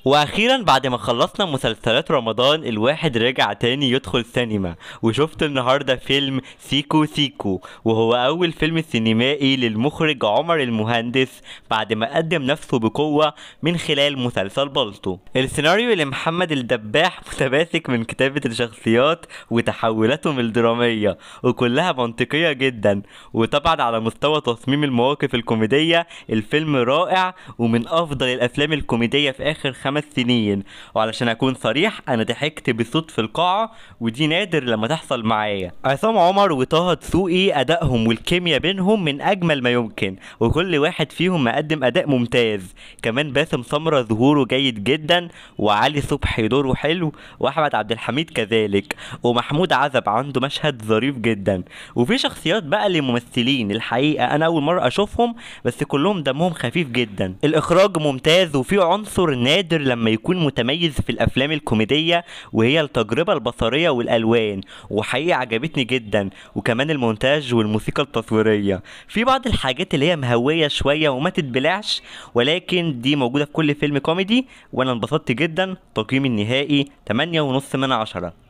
واخيرا بعد ما خلصنا مسلسلات رمضان الواحد رجع تاني يدخل سينما، وشفت النهارده فيلم سيكو سيكو، وهو اول فيلم سينمائي للمخرج عمر المهندس بعد ما قدم نفسه بقوة من خلال مسلسل بالطو. السيناريو لمحمد الدباح متماسك من كتابة الشخصيات وتحولاتهم الدرامية وكلها منطقية جدا، وطبعا على مستوى تصميم المواقف الكوميدية الفيلم رائع ومن افضل الافلام الكوميدية في اخر 5 سنين. وعلشان اكون صريح انا ضحكت بصوت في القاعة، ودي نادر لما تحصل معايا. عصام عمر وطه دسوقي ادائهم والكيمياء بينهم من اجمل ما يمكن، وكل واحد فيهم مقدم اداء ممتاز. كمان باسم سمرة ظهوره جيد جدا، وعلي صبحي دوره حلو، واحمد عبد الحميد كذلك، ومحمود عزب عنده مشهد ظريف جدا. وفي شخصيات بقى لممثلين الحقيقة انا اول مرة اشوفهم، بس كلهم دمهم خفيف جدا. الاخراج ممتاز، وفي عنصر نادر لما يكون متميز في الافلام الكوميدية وهي التجربة البصرية والالوان، وحقيقة عجبتني جدا. وكمان المونتاج والموسيقى التصويرية. في بعض الحاجات اللي هي مهويه شوية وما تتبلعش، ولكن دي موجودة في كل فيلم كوميدي، وانا انبسطت جدا. تقييمي النهائي 8.5 من 10.